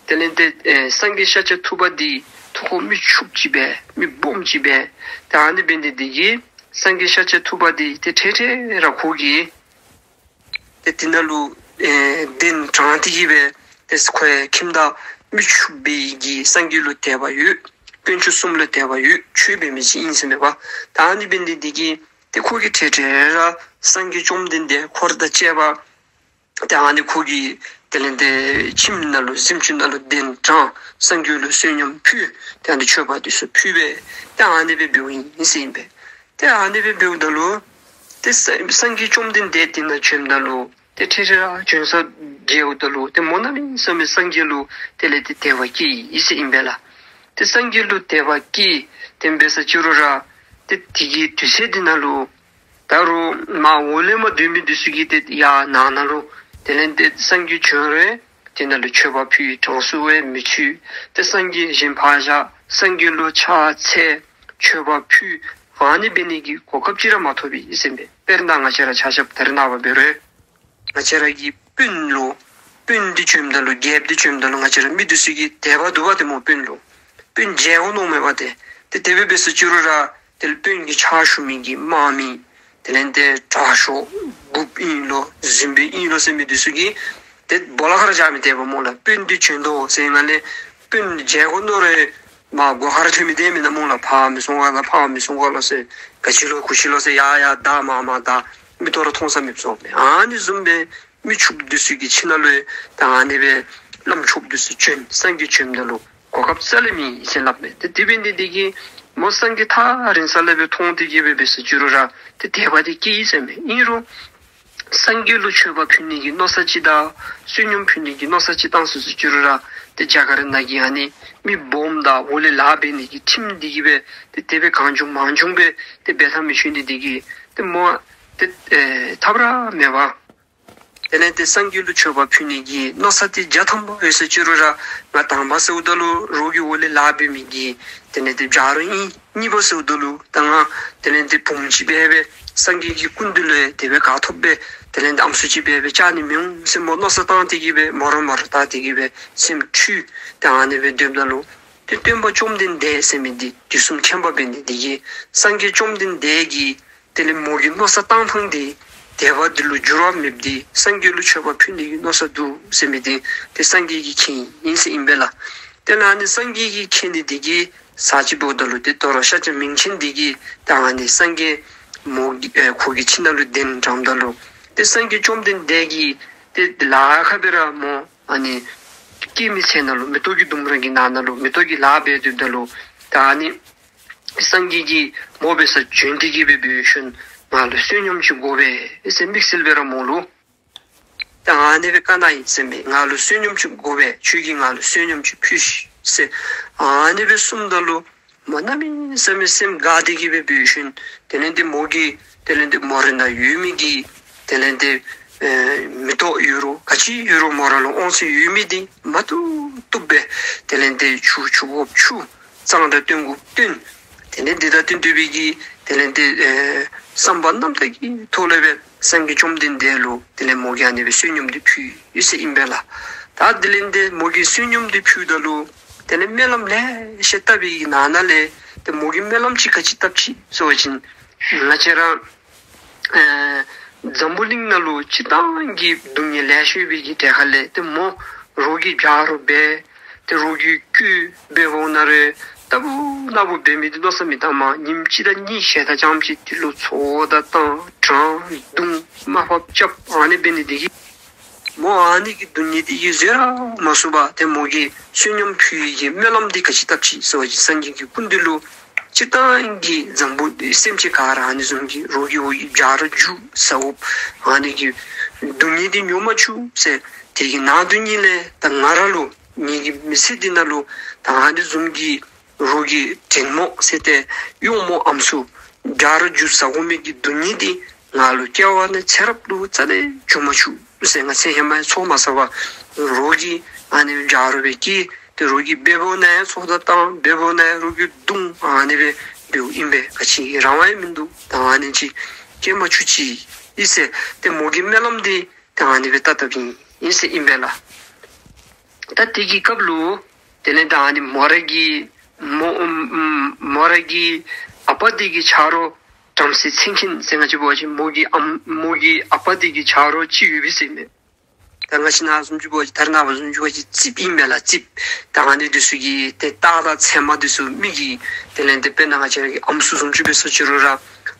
དེ་ལས་ཏེ་ཨེ་སངས་རྒྱས་ཤཱཀྱ་ཐུབ་པ་འདི་ཐུགས་ཁར་མི་ཕྱུགཔོ་ཅིག་སྦེ་མི་སྦོམ་ཅིག་སྦེ་ཏེ་ཨ་ནི་འབད་ནི་འདི་གིས་སངས་རྒྱས་ཤཱཀྱ་ཐུབ་པ་འདི་ཏེ་འཕྲལ་འཕྲལ་ར་ཁོ་གིས་ཏེ་འདི་ནང་ལུ་ཨེ་གདན་དྲངས་ཏེ་གིས་སྦེ་ཏེ་ཁོའི་ཁྱིམ་བདག་མི་ཕྱུགཔོ་འདི་གིས་སངས་རྒྱས་ལུ་དད་པ་ཡོད། དཀོན་མཆོག་གསུམ་ལུ་དད་པ་ཡོད། ཆོས་འབད་མི་ཅིག་ཨིན་ཟེར་མས་པ། ད་ཨ་ནི་འབད་ནི་འདི་གིས་ཏེ་ཁོ་གིས་འཕྲལ་འཕྲལ་ར་སངས་རྒྱས་བཅོམ་ལྡན་འདས་འཁོར་དང་བཅས་པ་ཏེ་ཨ་ནི་ཁོ་གི་དེ་ལས་ཏེ་ཁྱིམ་ནང་ལུ་གཟིམ་ཅུང་ནང་ལུ་གདན་དྲངས། སངས་རྒྱས་ལུ་བསོད་སྙོམས་ཕུལ། ཏེ་ཨ་ནི་མཆོད་པ་འདི་ཚུ་ཕུལ་སྦེ་ཏེ་ཨ་ནི་སྦེ་འབདཝ་ཨིན་ཟེར་ཨིན་པས། ཏེ་ཨ་ནི་སྦེ་འབདཝ་ད་ལུ་ཏེ་ས་སངས་རྒྱས་བཅོམ་ལྡན་འདས་འདི་ནང་བྱོནམ་ད་ལུ་ཏེ་འཕྲལ་འཕྲལ་ར་བྱོན་ས་མཇལཝ་ད་ལུ་ཏེ་མོ་གནམ་མེད་ས་མེད་སངས་རྒྱས་ལུ་དེ་ལས་ཏེ་དད་པ་སྐྱེས་ཡི་ཟེར་ཨིན་པས་ལགས། ཏེ་སངས་རྒྱས་ལུ་དད་པ་སྐྱེས། ཏེ་འབད་ས་ཅི་རུང་ར་ཏེ་དེ་གི་དུས་ཚོད་འདི་ནང་ལུ་ད་རུང་མར་འོག་ལས་མར་སྡོད་མི་འདི་ཚུ་གིས་ཏེ་ཡར་ནང་ན་ལུ་དེ་ལས་ཏེ་སངས་རྒྱས་བྱོན་རུང་དེ་ནང་ལུ་མཆོད་པ་ཕུལ། དྲང་སྲོང་སྦེ་མི་ཚུད། ཏེ་སངས་རྒྱས་བཞིན་ཕར་བཞག། སངས་རྒྱས་ལུ་ཕྱག་འཚལ། མཆོད་པ་ཕུལ། ཨ་ནི་འབད་ནི་གི་གོ་སྐབས་ཅིག་ར་མ་ཐོབ་པས་ཟེར་ཨིན་པས། དཔེར་ན་ང་བཅས་ར་ཆ་བཞག་ད་རེས་ནངས་པ་འབད་རུང་ང་བཅས་ར་གི་སྤུན་ལུ་སྤུན་འདི་བྱོནམ་ད་ལུ་རྒྱལཔོ་འདི་བྱོནམ་ད་ལུ་ང་བཅས་ར་མི་འདི་ཚུ་གིས་དད་པ་འདུག་པ་ཏེ་མོ་སྤུན་ལུ། སྤུན་མཇལ་དགོ་མནོཝ་མས་པ་ཏེ། ཏེ་དེ་སྦེ་འབད་ས་ཅི་རུང་ར་དེ་ལས་སྤུན་གྱི་ཕྱག་ཞུ་མི་གི་དམག་མི་དེ་ དེ་ལས་ཏེ་དྲག་ཤོས་འགོ་དཔོན་ཨིན་ལོ་གཟིམ་དཔོན་ཨིན་ལོ་ཟེར་མི་འདི་ཚུ་གིས་ཏེ་སྦོ་ལོགས་ཁར་བཞག་མི་དེ་འབདཝ་སྨོ་ལགས། དཔོན་འདི་བྱོན་དོ་ཟེར་ང་ལས་དཔོན་མཇལ་དགོ་མནོ་རུང་མར་སྒོ་ཁར་ཐོན་མི་དེ་མེན་ན་སྨོ་ལགས། ཕར་མི་སོང་ག་ལགས་ཕར་མི་སོང་ག་ལགས་ཟེར་ག་ཅི་ལོ་གུ་ཅི་ལོ་ཟེར་ཡར་ཡར་བདའ་མར་མར་བདའ་མིག་ཏོ་ར་མཐོང་ས་མེདཔ་བཟོ་མས། ཨ་ནི་བཟུམ་སྦེ་མི་ཕྱུགཔོ་འདི་ཚུ་གི་ཁྱིམ་ནང་ལུ་ད་ཨ་ནི་སྦེ་བླམ་ཕྱུགཔོ་འདི་ཚུ་བྱོན་སངས་རྒྱས་བྱོནམ་ད་ལུ་གོ་སྐབས་རྩ་ལས་མེད་ཟེར་སླབ་མས། ཏེ་དེ་འབད་ནི་འདི་གིས་མོ་སངས་རྒྱས་ཐག་རིང་ས་ལས་སྦེ་མཐོང་སྟེ་གི་སྦེ་འབད་ས་ཅི་རུང་ར་ཏེ་དད་པ་འདི་སྐྱེས་ཡི་ཟེར་མས། ཨིན་རུང་སངས་རྒྱས་ལུ་མཆོད་པ་ཕུལ་ནི་གི་མནོ་བསམ་ཅིག་དང་བསོད་སྙོམས་ཕུལ་ནི་གི་མནོ་བསམ་ཅིག་བཏང་སོང་ས་ཅི་རུང་ར་ཏེ་རྒྱ་གར་ནང་གི་ཨ་ནི་མི་སྦོམ་དང་འོག་ལས་ལཱ་འབད་ནི་གི་ཁྲིམས་འདི་གིས་སྦེ་ཏེ་དེ་སྦེ་གང་བྱུང་མང་བྱུང་སྦེ་ཏེ་འབད་ཐངས་མི་ཤེས་ནི་འདི་གིས་ཏེ་མོ་ཏེ་ཨེ་ཐབས་ར་མེད་པར་དེ་ལས་ཏེ་སངས་རྒྱས་ལུ་མཆོད་པ་ཕུལ་ནི་གི་མནོ་བསམ་འདི་བརྒྱ་ཐམ་པ་ཡོད་ས་ཅི་རུང་ར་ང་དང་པ་ཟེརཝ་ད་ལུ་རོགས་ཀྱི་འོག་ལས་ལཱ་འབད་མི་གི་དེ་ལས་ཏེ་བྱ་རོག་ཨིན། གཉིས་པ་ཟེརཝ་ད་ལུ་ད་ང་དེ་ལས་ཏེ་བུམོ་ཅིག་འབད་སྦེ་སངས་རྒྱས་ཀྱི་སྐུ་མདུན་ལུ་ཡང་དེ་སྦེ་ག་ཐོབ་སྦེ་དེ་ལས་ཏེ་ཨམ་སྲུ་ཅིག་འབད་སྦེ་བཅར་ནི་མི་འོང་ཟེར་མོ་མནོ་བསམ་བཏང་སྟེ་གི་སྦེ་མོ་ར་མོ་ར་བལྟ་སྟེ་གི་སྦེ་སེམས་འཁྲུལ་ཏེ་ཨ་ནི་སྦེ་སྡོདཔ་ད་ལུ་ཏེ་སྟོན་པ་བཅོམ་ལྡན་འདས་ཟེར་མི་འདི་དུས་གསུམ་མཁྱེན་པ་འབད་ནི་འདི་གིས་སངས་རྒྱས་བཅོམ་ལྡན་འདས་ཀྱིས་དེ་ལས་མོ་གི་མནོ་བསམ་བཏང་ཐངས་འདི་དད་པ་འདི་ལུ་འགྱུར་བ་མེདཔ་འདི་སངས་རྒྱས་ལུ་མཆོད་པ་ཕུལ་ནི་གི་མནོ་བསམ་འདུག་ཟེར་མི་འདི་ཏེ་སངས་རྒྱས་ཀྱིས་མཁྱེན་ཡི་ཟེར་ཨིན་པས་ལགས། དེ་ལས་ཨ་ནི་སངས་རྒྱས་ཀྱིས་མཁྱེན་ནི་འདི་གིས་ས་ཅིག་འབདཝ་ད་ལུ་ཏེ་དོ་རུང་ཤཱཀྱ་མིང་ཆེན་འདི་གིས་ད་ཨ་ནི་སངས་རྒྱས་མོ་གི་ཨེ་ཁོ་གི་ཁྱིམ་ནང་ལུ་གདན་དྲངམ་ད་ལུ་ཏེ་སངས་རྒྱས་བཅོམ་ལྡན་འདས་ཀྱིས་ཏེ་ལཱ་ཁག་སྦེ་ར་མོ་ཨ་ནི་སྐྱེད་མོས་ཚལ་ནང་ལུ་མེ་ཏོག་གི་ལྡུམ་ར་གི་ནང་ན་ལུ་མེ་ཏོག་གི་ལཱ་འབད་སྡོདཔ་ད་ལུ་ད་ཨ་ནི་སངས་རྒྱས་ཀྱིས་མོ་འབད་སར་བྱོན་ཏེ་གི་སྦེ་འབད་ཞིནམ་ང་ལུ་བསོད་སྙོམས་ཅིག་དགོ་པས་ཟེར་དམིགས་བསལ་སྦེ་ར་མོ་ལུ་ད་ཨ་ནི་སྦེ་བཀའ་གནང་ཡི་ཟེར་མས། ང་ལུ་བསོད་སྙོམས་ཅིག་དགོ་པས། ཁྱོད་ཀྱིས་ང་ལུ་བསོད་སྙོམས་ཅིག་ཕུལ་ཤིག་ཟེར་ཨ་ནི་སྦེ་གསུངམ་ད་ལུ་མོ་གནམ་མེད་ས་མེད་སེམས་དགའ་སྟེ་གི་སྦེ་འབད་ཞིནམ་དེ་ལས་ཏེ་མོ་གིས་དེ་ལས་ཏེ་མོ་རའི་ནང་ཡོད་མི་གི་དེ་ལས་ཏེ་ཨེ་མེ་ཏོག་ཡོད་རུང་ག་ཅི་ཡོད་རུང་མོ་ར་ལུ་དབང་ཚད་ཡོད་མི་འདི་མ་བཏུབ་བཏུབ་སྦེ་དེ་ལས་ཏེ་ཆུ་ཆུ་བོ་ཆུ་གཙང་སྦྲ་སྟོན་དགོཔ་སྟོན། དེ་ལས་འདི་དང་བསྟུན་ཏེ་སྦེ་གི་དེ་ལས་ཏེ་ཨེ་བསམ་པ་རྣམ་དག་གི་ཐོག་ལས་སྦེ་སངས་རྒྱས་བཅོམ་ལྡན་འདས་ལུ་དེ་ལས་མོ་གིས་ཨ་ནི་སྦེ་བསོད་སྙོམས་འདི་ཕུལ་ཡི་ཟེར་ཨིན་པས་ལགས། ད་དེ་ལས་ཏེ་མོ་གིས་བསོད་སྙོམས་འདི་ཕུལཝ་ད་ལུ་དེ་ལས་སྨོན་ལམ་ལེ་ཤ་བཏབ་པའི་ནང་ན་ལས་ཏེ་མོ་གིས་སྨོན་ལམ་ཅིག་ག་ཅི་བཏབ་ཅི་ཟེར་བ་ཅིན་ང་བཅས་ར་ཨེ་འཛམ་བུ་གླིང་ནང་ལུ་སྤྱིར་བཏང་གི་སྡུག་བསྔལ་ལེ་ཤ་ཡོད་པའི་གི་གྲས་ཁ་ལས་ཏེ་མོ་རོགས་ཀྱི་བྱ་རོག་འབད་ཏེ་རོགས་ཀྱི་སྐུ་འབདཝ་ད་ལུ་རྟག་བུ་ན་བུ་འབད་མི་འདི་མནོ་བསམ་མི་བཏངམ། ཉིནམ་གཅིག་དང་གཉིས་ཞལ་ཏ་རྐྱངམ་ཅིག་འདི་ལུ་ཚོགས་བདའ་བཏང་དྲང་བརྡུང་དམའ་ཕབ་རྐྱབ་ཨ་ནི་འབད་ནི་འདི་གིས་མོ་ཨ་ནི་གི་སྡུག་བསྔལ་འདི་གིས་བཟོད་ར་མ་ཚུགས་པར་ཏེ་མོ་གིས་བསོད་སྙོམས་ཕུལ་ནི་གི་སྨོན་ལམ་འདི་ག་ཅི་བཏབ་ཅི་ཟེར་བ་ཅིན་སངས་རྒྱས་ཀྱི་སྐུ་མདུན་ལུ་སྤྱིར་བཏང་གི་འཛམ་བུ་སེམས་ཅན་ག་ར་ཨ་ནི་བཟུམ་གྱི་རོགས་ཀྱི་འོག་གི་བྱ་རོག་རྒྱུ་ཟ་དགོཔ་ཨ་ནི་གི་སྡུག་བསྔལ་འདི་མྱོང་མ་བཅུག་ཟེར། དེ་གི་ནང་དོན་ཉིད་ལས་ད་ང་ར་ལུ་ངེ་གི་མི་ཚེ་འདི་ནང་ལུ་ད་ཨ་ནི་བཟུམ་གྱི་རོགས་ཀྱི་དྲེད་མོང་ཟེར་ཏེ་གཡོགམོ་ཨམ་སྲུ་བྱ་རོག་རྒྱུ་ཟ་དགོ་མི་གི་སྡུག་བསྔལ་འདི་ང་ལུ་སྐྱེ་བ་ནས་ཚེ་རབས་ལུ་རྩ་ལས་འབྱུང་མ་བཅུག་ཟེར། ང་ཚེ་ཧེ་མ་ཡང་ཚོགས་མ་བསགས་པར་རོགས་ཀྱི་ཨ་ནི་བྱ་རོག་སྦེ་སྐྱེས་ཏེ་རོགས་ཀྱི་འབདཝ་ད་ཡང་ཚོགས་བདའ་བཏང་འབདཝ་ད་ཡང་རོགས་ཀྱི་བརྡུང་ཨ་ནི་སྦེ་འབདཝ་ཨིན་པས། ག་ཅི་གི་རང་དབང་ཡང་མིན་འདུག། ད་ཨ་ནི་ཅིག་སྐྱེ་མ་བཅུག་ཅིག་ཨིན་ཟེར་ཏེ་མོ་གིས་སྨོན་ལམ་འདི་ད་ཨ་ནི་སྦེ་བཏབ་བཏབཔ་ཨིན་ཟེར་ཨིན་པས་ལགས། ད་དེ་གི་སྐབས་ལུ་དེ་ལས་ད་ཨ་ནི་མོ་ར་གི་མོ་མོ་ར་གི་ཨ་པ་འདི་གི་ཆ་རོགས་བྲམ་ཟེ་མཚན་མཁན་ཟེར་ང་བཅས་འབད་བ་ཅིན་མོ་གི་ཨམ་མོ་གི་ཨ་པ་འདི་གི་ཆ་རོགས་ཅིག་ཡོད་པས་ཟེར་མས། ད་ང་བཅས་ནཱ་བཟུམ་ཅིག་འབད་བ་ཅིན་ད་རེས་ནངས་པ་བཟུམ་ཅིག་འབད་བ་ཅིན་རྩིགཔ་ཨིན་མས་ལགས། རྩིགཔ། ད་ཨ་ནི་འདི་ཚུ་གི་ཏེ་རྟགས་དང་མཚན་མ་འདི་ཚུ་མི་གི་དེ་ལས་ཏེ་དཔེར་ན་ང་བཅས་ར་གི་ཨམ་སྲུ་བཟུམ་ཅིག་འབད་ས་ཅི་རུང་ར་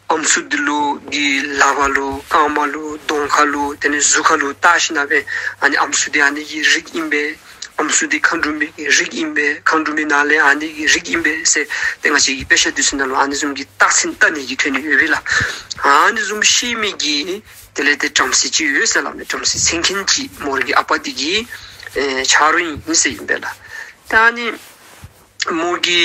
ཨམ་སྲུ་འདི་ལུ་གི་ལག་པ་ལུ་རྐངམ་ལུ་གདོང་ཁ་ལུ་དེ་ལས་གཟུགས་ཁ་ལུ་བལྟ་ཞིནམ་ལས་ཨ་ནི་ཨམ་སྲུ་འདི་ཨ་ནི་གི་རིགས་ཨིན་པས། ཨམ་སྲུ་འདི་མཁའ་འགྲོ་མའི་གི་རིགས་ཨིན་པས། མཁའ་འགྲོ་མའི་ནང་ལས་ཨ་ནི་གི་རིགས་ཨིན་པས་ཟེར་ཏེ་ང་བཅས་ཀྱི་དཔེ་ཆ་འདི་ཚུ་ནང་ལུ་ཨ་ནི་བཟུམ་གྱི་རྟགས་མཚན་བལྟ་ནི་གི་དོན་ནི་ཡོད་པས་ལགས། ཨ་ནི་བཟུམ་ཤེས་མི་གི་དེ་ལས་ཏེ་བྲམ་ཟེ་ཅིག་ཡོད་ཟེར་སླབ་མས། བྲམ་ཟེ་མཚན་མཁན་ཅིག་མོ་ར་གི་ཨ་པ་འདི་གི་ཨེ་ཆ་རོགས་ཨིན་ཟེར་ཨིན་པས་ལགས། ད་ཨ་ནི་མོ་གི་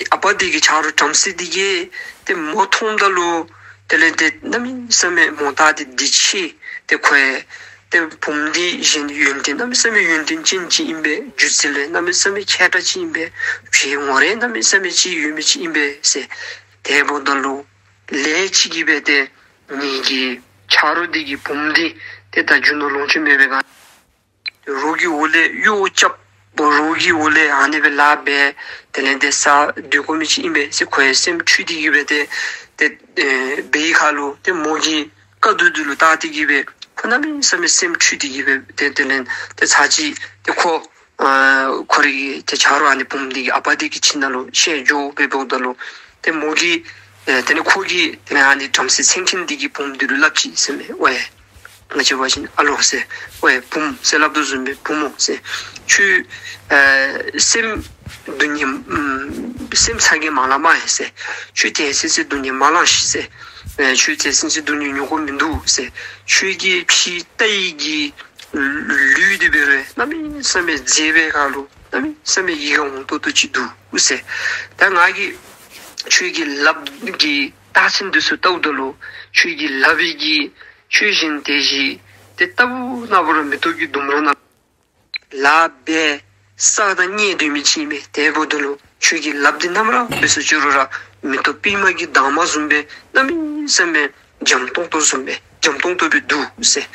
ཨ་པ་འདི་གི་ཆ་རོགས་བྲམ་ཟེ་འདི་གིས་ཏེ་མོ་མཐོངམ་ད་ལུ་དེ་ལས་ཏེ་གནམ་མེད་ས་མེད་མོ་ལྟ་སྟེ་འདི་ཆེ་ཏེ་ཁོ་ཡང་ཏེ་བུམོ་འདི་གཞན་ཡོན་ཏན་གནམ་མེད་ས་མེད་ཡོན་ཏན་ཅན་ཅིག་ཨིན་པས། སྒྱུ་རྩལ་ཡང་གནམ་མེད་ས་མེད་མཁས་དྲགས་ཅིག་ཨིན་པས། བྱད་ངོ་ར་གནམ་མེད་ས་མེད་ཅིག་ཡོད་མི་ཅིག་ཨིན་པས་ཟེར། དེ་འབདཝ་ད་ལུ་ལས་ཅིག་གིས་འབད་དེ་ངེ་གི་ཆ་རོགས་འདི་གི་བུམོ་འདི་ཏེ་ད་རྒྱུ་ནོར་ལོངས་སྤྱོད་མེད་པའི་སྒང་རོགས་ཀྱི་འོག་ལས་གཡོག་རྐྱབ་རོགས་ཀྱི་འོག་ལས་ཨ་ནི་སྦེ་ལཱ་འབད་དེ་ལས་ཏེ་ཟ་སྡོད་དགོ་མི་ཅིག་ཨིན་པས་ཟེར་ཁོ་ཡང་སེམས་འཁྲུལ་ཏེ་གི་འབད་དེ་ ཏེ་ཨེ་འབད་བའི་ཁར་ལུ་ཏེ་མོ་གི་དཀའ་སྡུག་འདི་ལུ་བལྟ་སྟེ་གི་སྦེ་ཁོ་གནམ་མེད་ས་མེད་སེམས་འཁྲུལ་ཏེ་གི་སྦེ་ཏེ་དེ་ལས་ཏེ་ཚར་གཅིག་ཏེ་ཁོ་ཨ་ཁོ་རའི་གི་ཏེ་ཆ་རོགས་ཨ་ནི་བུམོ་འདི་གི་ཨ་པ་འདི་གི་ཁྱིམ་ནང་ལུ་བཤལ་འགྱོ་སྦེ་འབདཝ་ད་ལུ་ཏེ་མོ་གིས་ཨེ་དེ་ལས་ཁོ་གིས་དེ་ལས་ཨ་ནི་བྲམ་ཟེ་མཚན་མཁན་འདི་གི་བུམོ་འདི་ལུ་སླབ་ཅི་ཟེར་མས། ཝའེ་ང་བཅས་འབད་བ་ཅིན་ཨ་ལོ་ཟེར། ཝའེ་བུམོ་ཟེར་སླབ་དོ་བཟུམ་སྦེ་བུམོ་ཟེར། ཁྱོད་ཨེ་སེམས་སྡུག་བསྔལ་ཨམ་སེམས་ཚ་གྱང་མ་ལང་མས་ཟེར། ཁྱོད་དེ་སེམས་སེམས་སྡུག་བསྔལ་མ་ལང་ཤིག་ཟེར། ཨེ་ཁྱོད་དེ་སེམས་སེམས་སྡུག་བསྔལ་མྱོང་དགོཔ་མིན་འདུག་ཟེར། ཁྱོད་ཀྱི་ཕྱི་ལྟ་ཡི་གི་ལུས་འདི་འབད་རུང་གནམ་མེད་ས་མེད་མཛེས་པའི་ཁར་ལུ་གནམ་མེད་ས་མེད་ཡིད་ཁར་འོང་ཏོག་ཏོ་ཅིག་འདུག་ཟེར། ད་ང་གིས་ཁྱོད་ཀྱི་ལགཔ་གི་རྟགས་མཚན་འདི་ཚུ་བལྟཝ་ད་ལུ་ཁྱོད་ཀྱི་ལགཔ་གི་ཆོས་བཞིན་དེ་བཞིན་ཏེ་ལྟ་བུ་ན་བུ་ར་མེ་ཏོག་གི་ལྡུམ་ར་ནང་ལཱ་འབད་བསགས་དང་མཉེས་སྡོད་མི་ཅིག་ཨིན་མས། དེ་འབདཝ་ད་ལུ་ཁྱོད་ཀྱི་ལགཔ་འདི་ནམ་ར་འབད་སོ་ཅི་རུང་ར་མེ་ཏོག་པདྨ་གི་འདབ་མ་བཟུམ་སྦེ་གནམ་མེད་ས་མེད་འཇམ་ཏོང་ཏོ་བཟུམ་སྦེ་འཇམ་ཏོང་ཏོ་སྦེ་འདུག་ཟེར།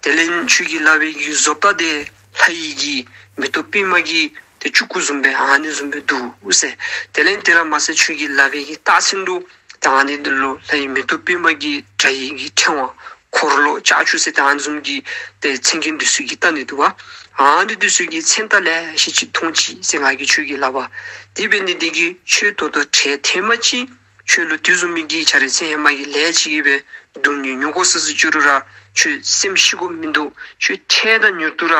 དེ་ལས་ཁྱོད་ཀྱི་ལགཔ་གི་བཟོ་ལྟ་འདི་ལྷ་ཡི་གི་མེ་ཏོག་པདྨ་གི་ཏེ་ལྕུག་གུ་བཟུམ་སྦེ་ཨ་ནི་བཟུམ་སྦེ་འདུག་ཟེར། དེ་ལས་དེ་ར་མ་ཚད་ཁྱོད་ཀྱི་ལགཔ་གི་རྟགས་མཚན་ལུ་ད་ཨ་ནི་འདི་ལུ་ལྷ་ཡི་མེ་ཏོག་པདྨ་གི་སྒྲ་ཡི་གི་ཕྲེང་བ་འཁོར་ལོ་ལྕགས་ཀྱུ་ཟེར་ད་ཨ་ནི་བཟུམ་གྱི་ཏེ་མཚན་མཁན་འདི་ཚུ་གིས་བལྟ་ནི་འདུག་པ། ཨ་ནི་འདི་ཚུ་གི་མཚན་རྟགས་ལེ་ཤ་ཅིག་མཐོང་ཅི་ཟེར་ང་གིས་ཁྱོད་ཀྱི་ལགཔ། དེ་འབད་ནི་འདི་གིས་ཁྱོད་ད་ལྟོ་འཕྲལ་ཐེངས་མ་ཅིག་ཁྱོད་ལུ་དེ་བཟུམ་མའི་གི་ཆ་རེ་ཚེ་ཧེ་མ་གི་ལས་ཅིག་གིས་སྦེ་སྡུག་བསྔལ་མྱོང་དགོ་ས་སུ་ཅི་རུང་ར་ཁྱོད་སེམས་ཤི་དགོཔ་མིན་འདུག། ཁྱོད་འཕྲལ་དང་མྱུར་དུ་ར་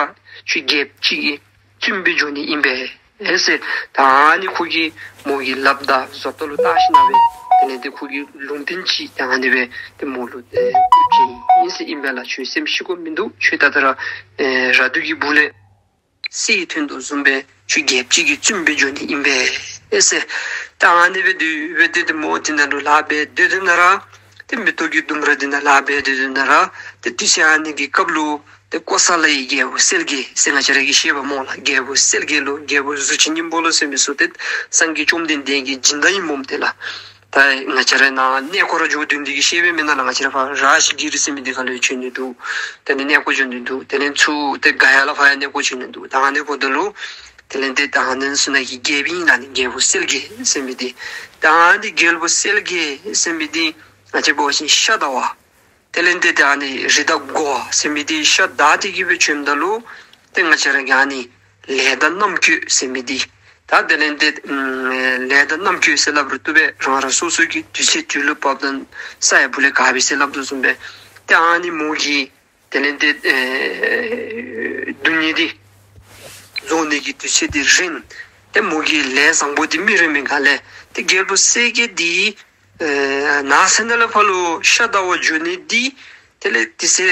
ཁྱོད་རྒྱལཔོ་ཅིག་གི་བཙུནམོ་སྦེ་འགྱོ་ནི་ཨིན་པས་ཟེར། ད་ཨ་ནི་ཁོ་གིས་མོ་གི་ལགཔ་དང་བཟོ་ལྟ་ལུ་བལྟ་ཞིནམ་ལས་དེ་ལས་ཏེ་ཁོ་གིས་ལུང་བསྟན་ཅིག་ད་ཨ་ནི་སྦེ་ཏེ་མོ་ལུ་ཨེ་ཕུལ་ཅི་ཨིན་ཟེར་ཨིན་པས་ལགས། ཁྱོད་སེམས་ཤི་དགོཔ་མིན་འདུག། ཁྱོད་ད་ལྟོ་ར་ཨེ་ར་དུ་གི་སྦུག་ལས་གསེར་ཐོན་དོ་བཟུམ་སྦེ་ཁྱོད་རྒྱལཔོ་ཅིག་གི་བཙུནམོ་སྦེ་འགྱོ་ནི་ཨིན་པས་ཟེར། ད་ཨ་ནི་སྦེ་དེ་སྦེ་ཏེ་ཏེ་མོ་དེ་ནང་ལུ་ལཱ་འབད་སྡོད་དེ་ནང་ར་ཏེ་མེ་ཏོག་གི་ལྡུམ་ར་འདི་ནང་ལཱ་འབད་སྡོད་དེ་ནང་ར་ཏེ་དུས་ཚོད་ཨ་ནི་གི་སྐབས་ལུ་ཏེ་ཀོ་ས་ལ་ཡི་རྒྱལ་པོ་གསལ་རྒྱལ་ཟེར་ང་བཅས་ར་གིས་ཤེས་པ་སྨོ་ལགས། རྒྱལ་པོ་གསལ་རྒྱལ་ལུ་རྒྱལ་པོ་གཟུགས་ཅན་སྙིང་པོ་ལོ་ཟེར་མི་ཚུ་ཏེ་སངས་རྒྱས་བཅོམ་ལྡན་འདས་ཀྱི་སྦྱིན་བདག་ཨིན་སྨོ་དེ་ལགས། ད་ང་བཅས་ར་ནཱ་གནས་སྐོར་ར་འགྱོ་དོ་འདི་གིས་ཤེས་པས་མེན་ན་ལགས། ང་བཅས་ར་ཕར་རཱཇ་གིར་ཟེར་མི་འདི་ཁ་ལུ་ཡང་བྱོན་ནི་འདུག། དེ་ལས་གནས་སྐོར་འགྱོ་ནི་འདུག། དེ་ལས་ཚུར་ཏེ་ག་ཡ་ལ་ཕར་ཡང་གནས་སྐོར་བྱོན་ནི་འདུག། ད་ཨ་ནི་འབདཝ་ད་ལུ་དེ་ལས་ཏེ་ད་ཨ་ནི་ཚུ་ནང་གི་རྒྱལཔོ་ཨིན་ན་ནི་རྒྱལ་པོ་གསལ་རྒྱལ་ཟེར་མི་འདི། ད་ཨ་ནི་རྒྱལ་པོ་གསལ་རྒྱལ་ཟེར་མི་འདི་ང་བཅས་འབད་བ་ཅིན་ཤ་དར་བ། དེ་ལས་ཏེ་ད་ཨ་ནི་རི་དྭགས་འགོ་བ་ཟེར་མི་འདི་ཤ་དར་ཏེ་གི་སྦེ་བྱོནམ་ད་ལུ་ཏེ་ང་བཅས་ར་གི་ཨ་ནི་ལས་དང་རྣམ་འགྱུར་ཟེར་མི་འདི། ད་དེ་ལས་ཏེ་ཨམ་ལས་དང་རྣམ་འགྱུར་ཟེར་སླབ་རུང་བཏུབ་པས། རང་རང་སོ་སོ་གི་དུས་ཚོད་དུས་ལུ་བབ་དང་ས་ཡ་བུ་ལས་ག་སྦེ་ཟེར་སླབ་དོ་བཟུམ་སྦེ་ཏེ་ཨ་ནི་མོ་གིས་དེ་ལས་ཏེ་ཨེ་སྡུག་བསྔལ་འདི་རྫོགས་ནི་གི་དུས་ཚོད་འདི་རན། ཏེ་མོ་གི་ལས་བཟང་པོ་འདི་མི་རན་མི་ག་ལས་ཏེ་རྒྱལ་པོ་གསལ་རྒྱལ་འདི་ཨེ་ནགས་ཚལ་ནང་ལས་ཕར་ལུ་ཤ་དར་བར་འགྱོ་ནི་འདི་དེ་ལས་དེ་ཚེ་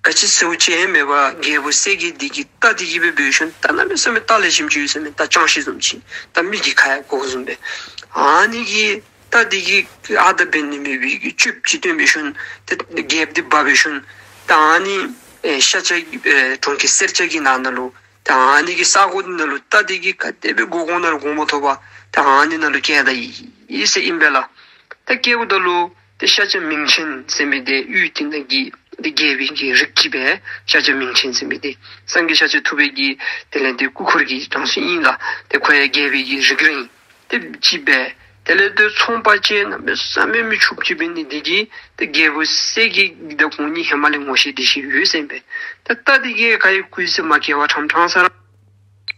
ག་ཅི་ཟེརཝ་ཅིག་ཡང་མེད་པར་རྒྱལ་པོ་གསལ་རྒྱལ་འདི་གིས་རྟ་འདི་གིས་སྦེ་འབད་ཞིནམ་རྟ་གནམ་མེད་ས་མེད་རྟ་ལེགས་ཤོམ་ཅིག་ཡོད་ཟེར་མས། རྟ་ཅང་ཤེས་བཟུམ་ཅིག་རྟ་མི་གིས་ཁ་ཡར་བསྒོར་བཟུམ་སྦེ། ཨ་ནི་གི་རྟ་འདི་གིས་ཨ་རྟག་འབད་ནི་མེད་པའི་གི་སྤྱོད་པ་ཅིག་སྟོན་འབད་ཞིནམ་ཏེ་རྒྱལཔོ་འདི་འབག་འབད་ཞིནམ་ད་ཨ་ནི་ཨེ་ཤཱཀྱ་ཨེ་གྲོང་ཁྱེར་སེར་སྐྱ་གི་ནང་ན་ལུ་ད་ཨ་ནི་གི་ས་གོ་འདི་ནང་ལུ་རྟ་འདི་གིས་ག་དེ་སྦེ་བསྒོར་བསྒོར་ན་རུང་བསྒོར་མ་ཐོབ་པར་ད་ཨ་ནི་ནང་ལུ་བསྐྱལ་ད་ཡི་ཟེར་ཨིན་པས་ལགས། ད་བསྐྱལཝ་ད་ལུ་ཏེ་ཤཱཀྱ་མིང་ཆེན་ཟེར་མི་འདི་ཡུལ་དེ་ནང་གི་ཏེ་རྒྱལ་པོའི་གི་རིགས་ཅིག་སྦེ་ཤཱཀྱ་མིང་ཆེན་ཟེར་མི་འདི་སངས་རྒྱས་ཤཱཀྱ་ཐུབ་པའི་གི་དེ་ལས་ཏེ་སྐུ་འཁོར་གྱི་གྲངས་སུ་ཨིན་ལགས། ཏེ་ཁོ་ཡང་རྒྱལ་པོའི་གི་རིགས་རང་ཏེ་ཅིག་སྦེ་དེ་ལས་ཏེ་ཚོང་པ་ཅིག་གནམ་མེད་ས་མེད་མི་ཕྱུགཔོ་ཅིག་འབད་ནི་འདི་གིས་ཏེ་རྒྱལ་པོ་གསལ་རྒྱལ་འདི་དང་ཁོང་གཉིས་ཧེ་མ་ལས་ངོ་ཤེས་འདྲིས་ཤེས་ཡོད་ཟེར་ཨིན་པས། ཏེ་རྟ་འདི་གིས་ག་ཡི་བསྒོར་ཟེར་མ་བསྐྱལ་བར་ཕྲང་ཕྲང་ས་ར་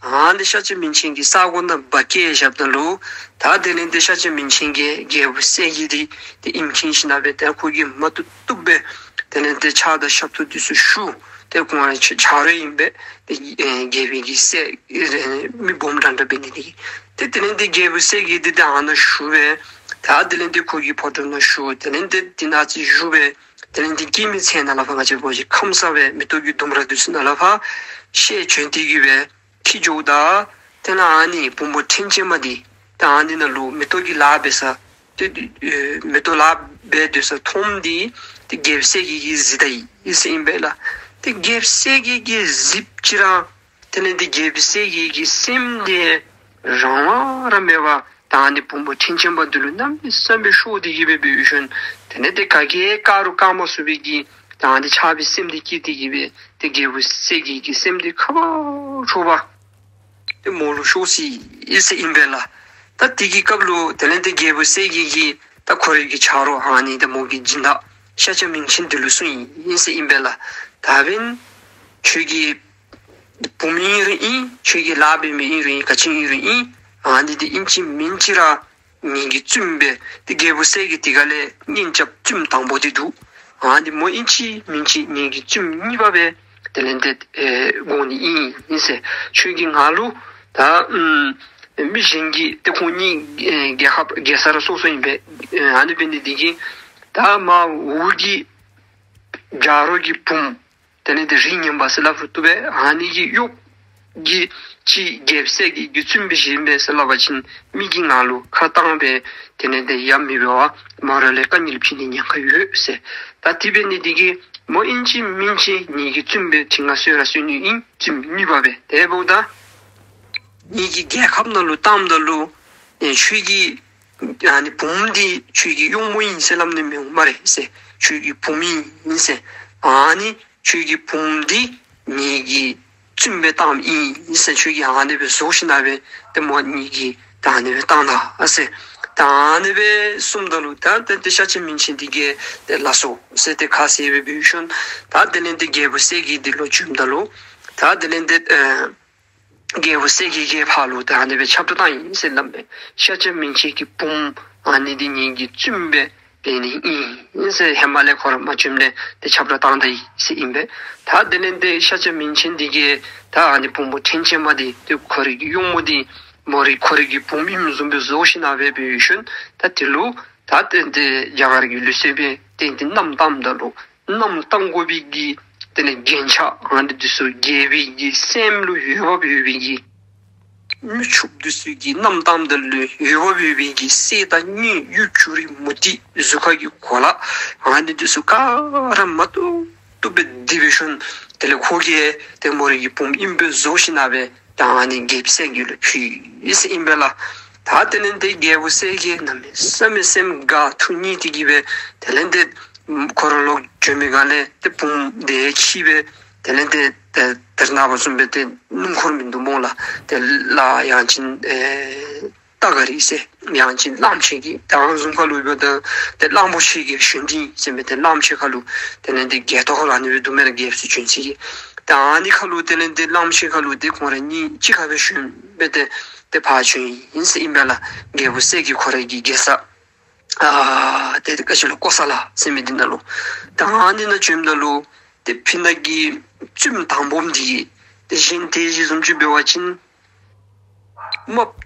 ཨ་ནི་ཤཱཀྱ་མིང་ཆེན་གྱི་ས་གོ་ནང་འབག་བསྐྱལ་བཞགཔ་ད་ལུ་ད་དེ་ལས་ཏེ་ཤཱཀྱ་མིང་ཆེན་གྱིས་རྒྱལ་པོ་གསལ་རྒྱལ་འདི་ཏེ་ཨེམ་ཆི་ཞིནམ་ལས་ཏེ་ཁོ་གིས་མ་བཏུབ་བཏུབ་སྦེ་དེ་ལས་ཏེ་ཕྱག་དང་ཞབས་ཏོག་འདི་ཚུ་ཞུ། ཏེ་ཁོང་ར་ཆ་ཆ་རོགས་ཨིན་པས། ཏེ་ཨེ་རྒྱལ་པོའི་གི་སྲས་ཨེ་མི་སྦོམ་འདྲ་འདྲ་འབད་ནི་འདི་གིས་ཏེ་དེ་ལས་ཏེ་རྒྱལ་པོ་གསལ་རྒྱལ་འདི་ཏེ་ཨ་ནཱ་བཞུགས་སྦེ་ད་དེ་ལས་ཏེ་ཁོ་གི་ཕོ་བྲང་ནང་བཞུགས། དེ་ལས་ཏེ་དེ་ནང་ཅིག་བཞུགས་སྦེ་དེ་ལས་ཏེ་སྐྱེད་མོས་ཚལ་ནང་ལས་ཕར་ང་བཅས་འབད་བ་ཅིན་ཁམས་སངས་སྦེ་མེ་ཏོག་གི་ལྡུམ་ར་འདི་ཚུ་ནང་ལས་ཕར་ཤར་བྱོན་ཏེ་གི་སྦེ་འཁྱིད་འགྱོཝ་ད་དེ་ལས་ཨ་ནི་བུམོ་ཕྲེང་ཅན་མ་འདི་ད་ཨ་ནི་ནང་ལུ་མེ་ཏོག་གི་ལཱ་འབད་ས་ཏེ་ཨེ་མེ་ཏོག་ལཱ་འབད་སྡོད་ས་མཐོངམ་འདི་ཏེ་རྒྱལཔོ་གསལ་རྒྱལ་གྱིས་གཟིགས་ད་ཡི་ཟེར་ཨིན་པས་ལགས། ཏེ་རྒྱལཔོ་གསལ་རྒྱལ་གྱིས་གཟིགསཔ་ཅིག་ར་དེ་ལས་ཏེ་རྒྱལཔོ་གསལ་རྒྱལ་གྱི་སེམས་འདི་རང་དབང་ར་མེད་པར་ད་ཨ་ནི་བུམོ་ཕྲེང་ཅན་མ་འདི་ལུ་གནམ་མེད་ས་མེད་ཤོར་ཏེ་གི་སྦེ་འབད་ཞིནམ་དེ་ལས་ཏེ་ག་གིས་བཀག་རུང་བཀག་མ་ཚུགས་པའི་གི་ད་ཨ་ནི་ཆགས་པའི་སེམས་འདི་སྐྱེས་ཏེ་གི་སྦེ་ཏེ་རྒྱལཔོ་གསལ་རྒྱལ་གྱི་སེམས་འདི་ཁ་བ་ཁྲོ་བ་ཏེ་མོ་ལུ་ཤོར་སོ་ཡི་ཟེར་ཨིན་པས་ལགས། ད་དེ་གི་སྐབས་ལུ་དེ་ལས་ཏེ་རྒྱལཔོ་གསལ་རྒྱལ་གྱིས་ ད་ཁོ་རའི་གི་ཆ་རོགས་ཨ་ནི་ད་མོ་གི་སྦྱིན་བདག་ཤཱཀྱ་མིང་ཆེན་འདི་ལུ་གསུངས་ཡི་ཟེར་ཨིན་པས་ལགས། ད་འབདན་ཁྱོད་ཀྱི་བུམོ་ཨིན་རུང་ཨིན། ཁྱོད་ཀྱི་ལཱ་འབད་མི་ཨིན་རུང་ཨིན། ག་ཅི་ཨིན་རུང་ཨིན། ཨ་ནི་འདི་ཨིན་ཅི་མིན་ཅི་ར་ངེ་གི་བཙུནམོ་སྦེ་ཏེ་རྒྱལ་པོ་གསལ་རྒྱལ་འདི་ག་ལས་གཉེན་རྐྱབ་བཙུནམོ་དང་པོ་འདི་འདུག། ཨ་ནི་མོ་ཨིན་ཅི་མིན་ཅི་ངེ་གི་བཙུནམོ་གཉིས་པ་སྦེ་དེ་ལས་ཏེ་ཨེ་དགོ་ནི་ཨིན་ཟེར། ཁྱོད་ཀྱིས་ང་ལུ་ད་ཨམ་མི་གཞན་གྱི་ཏེ་ཁོང་གཉིས་ཨེ་རྒྱལ་ཁབ་རྒྱལ་ས་ར་སོ་སོ་ཨིན་པས། ཨེ་ཨ་ནི་འབད་ནི་འདི་གིས་ད་མར་འུ་གི་རྒྱ་རོགས་ཀྱི་བུམོ་དེ་ལས་ཏེ་རིགས་ངན་པ་ཟེར་སླབ་རུང་བཏུབ་པས། ཨ་ནི་གི་གཡོག་གི་ཅིག་རྒྱལཔོ་གསལ་རྒྱལ་གྱི་བཙུནམོ་སྦེ་བཞེས་ཨིན་པས་ཟེར་སླབ་པ་ཅིན་མི་གིས་ང་ལུ་ཁ་བཏང་སྦེ་དེ་ལས་ཏེ་ཡ་མི་འབད་བར་མོ་ར་ལས་དཀའ་ངལ་འཕྱད་ནི་ཉེན་ཁ་ཡོད་ཟེར། ད་དེ་འབད་ནི་འདི་གིས་མོ་ཨིན་ཅི་མིན་ཅི་ངེ་གི་བཙུནམོ་སྦེ་ཁྱོད་ང་གསོལ་ར་གསོལ་ནི་ཨིན། བཙུནམོ་གཉིས་པ་སྦེ། དེ་འབདཝ་ད་ངེ་གི་རྒྱལ་ཁབ་ནང་ལུ་བཏངམ་ད་ལུ་ཨེ་ཁྱོད་ཀྱི་ཨ་ནི་བུམོ་འདི་ཁྱོད་ཀྱི་གཡོགམོ་ཨིན་ཟེར་སླབ་ནི་མི་འོང་སྨ་རེ་ཟེར། ཁྱོད་ཀྱི་བུམོ་ཨིན་ཟེར། ཨ་ནི་ཁྱོད་ཀྱི་བུམོ་འདི་ངེ་གི་བཙུནམོ་སྦེ་བཏངམ་ཨིན་ཟེར། ཁྱོད་ཀྱིས་ཨ་ནི་སྦེ་བཟོ་ཞིན་ན་སྦེ་ཏེ་མོ་ངེ་གི་ད་ཨ་ནི་སྦེ་བཏང་ད་ཟེར། ད་ཨ་ནི་སྦེ་གསུངམ་ད་ལུ་ད་ཏེ་ཏེ་ཤཱཀྱ་མིང་ཆེན་འདི་གིས་ཏེ་ལགས་སོ་ཟེར་ཏེ་ཁ་བཟེད་སྦེ་འབད་ཞིནམ་ད་དེ་ལས་ཏེ་རྒྱལ་པོ་གསལ་རྒྱལ་འདི་ལུ་བྱོནམ་ད་ལུ་ད་དེ་ལས་ཏེ་ཨེ་རྒྱལ་པོ་གསལ་རྒྱལ་གྱིས་ཕར་ལུ་ད་ཨ་ནི་སྦེ་ཁྱབ་བསྒྲགས་བཏང་ཡི་ཟེར་སླབ་མས། ཤཱཀྱ་མིང་ཆེན་གྱི་བུམོ་ཨ་ནི་འདི་ངེ་གི་བཙུནམོ་སྦེ་ལེན་ནི་ཨིན་ཟེར་ཧེ་མ་ལས་ཁོ་ར་མ་བྱོནམ་ལས་ཏེ་ཁྱབ་བསྒྲགས་བཏང་ད་ཡི་ཟེར་ཨིན་པས། ད་དེ་ལས་ཏེ་ཤཱཀྱ་མིང་ཆེན་འདི་གིས་ད་ཨ་ནི་བུམོ་ཕྲན་ཅིག་མ་འདི་ཏེ་ཁོ་རའི་གི་གཡོགམོ་འདི་མོ་རའི་ཁོ་རའི་གི་བུམོ་ཨིནམ་བཟུམ་སྦེ་བཟོ་ཞིན་ན་སྦེ་འབད་ཞིནམ་ད་དེ་ལུ་ད་ཏེ་ཏེ་རྒྱ་གར་གྱི་ལུགས་སྲོལ་སྦེ་ཏེ་ཏེ་མནའམ་བཏངམ་ད་ལུ་མནའམ་བཏང་དགོ་པའི་གི་དེ་ལས་རྒྱན་ཆ་ཨ་ནི་འདི་ཚུ་རྒྱལ་པོའི་གི་སྲསམོ་ལུ་འོས་འབབ་ཡོད་པའི་གི་མི་ཕྱུགཔོ་འདི་ཚུ་གི་མནའམ་བཏངམ་ད་ལུ་འོས་འབབ་ཡོད་པའི་གི་གསེར་དང་དངུལ་གཡུ་བྱུ་རུ་མུ་ཏིག་གཟུགས་ཁ་གི་གོ་ལ་ཨ་ནི་འདི་ཚུ་ག་ར་མ་བཏུབ་བཏུབ་སྦེ་སྟེར་བའི་ཤུལ་དེ་ལས་ཁོ་གིས་ཏེ་མོ་རའི་གི་བུམོ་ཨིནམ་སྦེ་བཟོ་ཞིན་ན་སྦེ་ད་ཨ་ནི་རྒྱལཔོ་གསལ་རྒྱལ་ལུ་ཕུལ་ཡི་ཟེར་ཨིན་པས་ལགས། ད་དེ་ལས་ཏེ་རྒྱལ་པོ་གསལ་རྒྱལ་གནམ་མེད་ས་མེད་སེམས་དགའ་ཐུགས་མཉེས་ཏེ་གིས་སྦེ་དེ་ལས་ཏེ་ཁོ་ར་ལོག་བྱོན་མི་ག་ལས་ཏེ་བུམོ་དེ་འཁྱིད་སྦེ་དེ་ལས་ཏེ་ཏེ་དེ་ནངས་པ་བཟུམ་སྦེ་ཏེ་སྣུམ་འཁོར་མིན་འདུག་སྨོ་ལགས། ཏེ་ལ་ཡང་ཅིན་ཨེ་ཏ་ག་རི་ཟེར་ཡང་ཅིན་གླངམོ་ཆེ་གི་ད་ཨ་ནི་བཟུམ་ཁར་ལུ་འབདཝ་ད་ཏེ་གླང་པོ་ཆེ་གི་བཞོན་རྟེན་ཟེར་མི་ཏེ་གླངམོ་ཆེ་ཁར་ལུ་དེ་ལས་ཏེ་རྒྱལ་ཏོ་ཁར་ལུ་ཨ་ནི་སྦེ་འདུག་མེན་ན་རྒྱལཔོ་ཚུ་བྱོན་ས་གི། ད་ཨ་ནི་ཁར་ལུ་དེ་ལས་ཏེ་གླངམོ་ཆེ་ཁར་ལུ་ཏེ་ཁོང་ར་གཉིས་གཅིག་ཁར་སྦེ་བཞོན་སྦེ་ཏེ་ཏེ་ཕར་བྱོན་ཡི་ཟེར་ཨིན་པས་ལགས། རྒྱལ་པོ་གསལ་རྒྱལ་ཁོ་རའི་གི་རྒྱལ་ས་ཨ་ཏེ་ཏེ་ག་ཅི་ལོ་ཀོ་ས་ལ་ཟེར་མི་འདི་ནང་ལུ། ད་ཨ་ནི་ནང་བྱོནམ་ད་ལུ་ཏེ་ཕི་ནང་གི་བཙུནམོ་དང་པམ་འདི་གིས་ཏེ་གཞན་ཏེ་གཞི་བཟུམ་ཅིག་འབད་བ་ཅིན་དམགཔ་